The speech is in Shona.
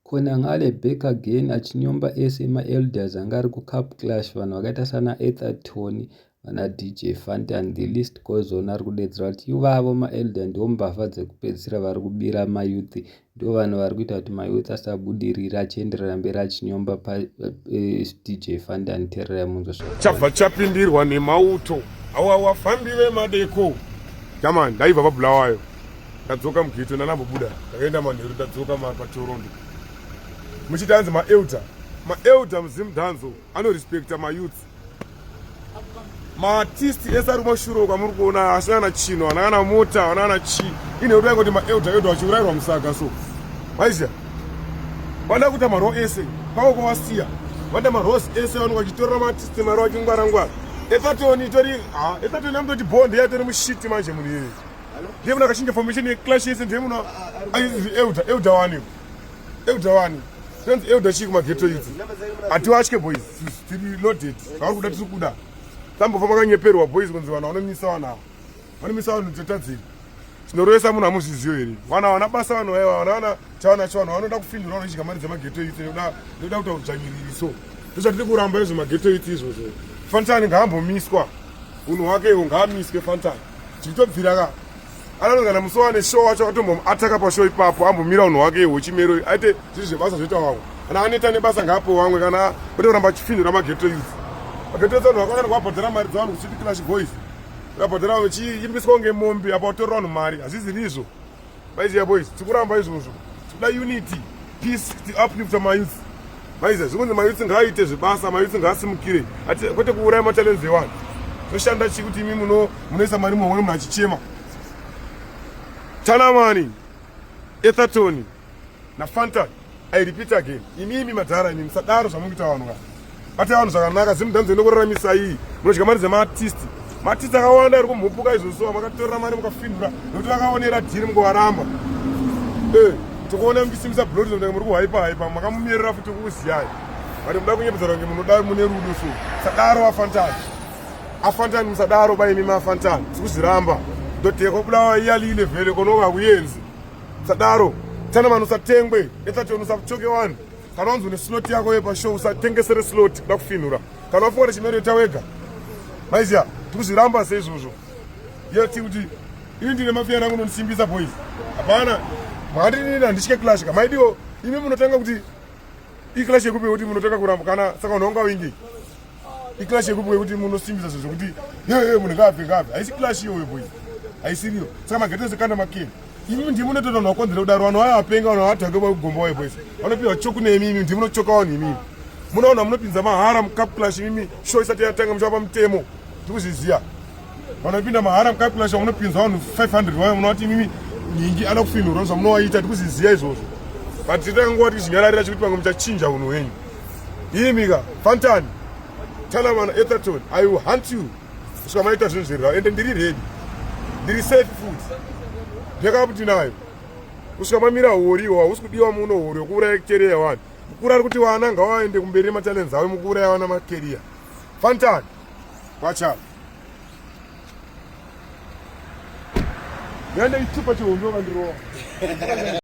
Khonangale back again achinyomba ese ema-elders anga ari kucup clash vanhu vakaita sana Etherton vana DJ Fantan the list goes on ari kudedzera kuti ivavo maelder ndiwo mbavha dzekupedzisira vari kubira mayouth ndivo vanhu vari kuita kuti mayouth asabudirira achienderera mberi achinyomba pa eh, DJ Fantan tererai munzwe chabva chapindirwa nemauto awa wafambi vemadeko jamani ndaibva pabulawayo ndadzoka mughetto ndanambobuda ndakaenda manheru ndadzoka patorondo muchiti anzi maelder maelder muzimudhanzo anorespecta mayouth maartist ese ari kumashure uko amuri kuona asina kana chino ana kana mota ana kana chii ine kuti aingoti maelder elder achiurayirwa musaga so vaiziva vada kuita maro ese kwavo kwavasiya vada maros ese vanenge vachitorera maartist mari vachingwara ngwara efatoni itori efatoni amutoti bond yatori mushiti manje munhu iyeye ndiye munhu akachinja formation yeclash yese ndiye munhu aizi elder elder wani elder wani tonzi elder chii kumageto idzi hatiwatye boys tiri loaded zvavari kuda tiri kuda tambofa makanyeperwa boys kunzi vanhu vanomisa vanhu ava vanomisa vanhu totadzei tinorovesa munhu amuzviziyo here vana vana basa vanhu vaiva vana vana chavanacho vanhu vanoda kufindura vanochidya mari dzemageto idzi nekuda kuita udzvanyiriri so ndozvatiri kuramba izvo mageto idzi izvozvo fantani ngaambomiswa unhu hwake ihwo ngaamiswe fantani Zvichitobvira ka anonzi kana musi wane show wacho akatombomuataka pashow ipapo ambomira unhu hwake ihwo chimero aite zviri zvebasa zvoita wamwe kana aneta nebasa ngaape wamwe kana kwete kuramba achifinhura mageto youth mageto youth vanhu vakakana kuvabhadhara mari dzavanhu kuchiti clash boys vabhadhara vachiimbiswa kunge mombe apa vatorera vanhu mari hazviziri izvo Maiziya boys, tikuramba izvozvo. Tikuda unity, peace, ti uplift mayouth. Maiziya, zvikunzi mayouth ngaaite zvebasa, mayouth ngaasimukire. Ati kwete kuuraya matalents evanhu. Toshanda chii kuti imi muno munoisa mari muhomwe munhu achichema. Tanamani, Etherton naFantan. I repeat again, imimi madhara imi musadaro zvamukuita vanhu ka. Batai vanhu zvakanaka, zimudhanzo inokuraramisai iyi. Munodya mari dzemaartist. Maartist akawanda ari kumhupuka izvozvo, makatorera mari mukafindura nekuti vakaonera dhiri mukuvaramba. Eh, tikuona muchisimbisa blood zvokuti muri kuhaipa haipa, makamumirira futi kukuziyai. Vari muda kunyepedzera kunge munoda mune rudo so. Sadaro afantani. Afantani musadaro ba imi mafantani. Sikuzviramba. Ndodhekwa kuda iyalile vele konoka kuyenzi. Sadaro. Tana vanhu usatengwe. Ethatoni usachoke vanhu. Kana wanzi une slot yako yepashow usatengesere slot kuda kufinhura. Kana wafunga kuti chimero ita wega. Maiziya, tikuzviramba seizvozvo. Yeti kuti ini ndine mafia rangu unondisimbisa boys. Hapana. Makati inini handitye clash ka. Maidiwo imi munotanga kuti iclash yekupi yekuti munotanga kuramba kana saka unonga wingi. Iclash yekupi yekuti munosimbisa zvinhu zvekuti ye ye munhu ngaabve ngaabve. Haisi clash iyoyo boys. Haisiriyo. Saka mageto ese kanda makeni. Imi ndimi munotoita vanhu vakonzera kudaro vanhu vaya vapenga vanhu vadhake vakugomba vaye boys. Vanopiwa choku nemi imi ndimi munochoka vanhu imimi. Munoona munopinza mahara mucup clash imimi show isati yatanga muchavapa mutemo. Tikuzviziva. Vanopinda mahara mucup clash vanopinza vanhu 500 vaya munovati imimi nyingi ana kufinhurwa zvamunovaita tikuzviziva izvozvo. But titanga tichinyararira chekuti pamwe muchachinja unhu hwenyu. Imika Fantan Talamana Etherton I will hunt you kusvika maita zvinhu zviri ra ende ndiri ready ndiri safe futi ndakaputi nayo kusvika mamira hori iwo hausi kudiwa muno hori wekuuraya kereya wani mukuru ari kuti wana ngawaende kumberi nematalents avo mukuuraya wana makeriya Fantan watch out Yande itupa chihombe wakandirova.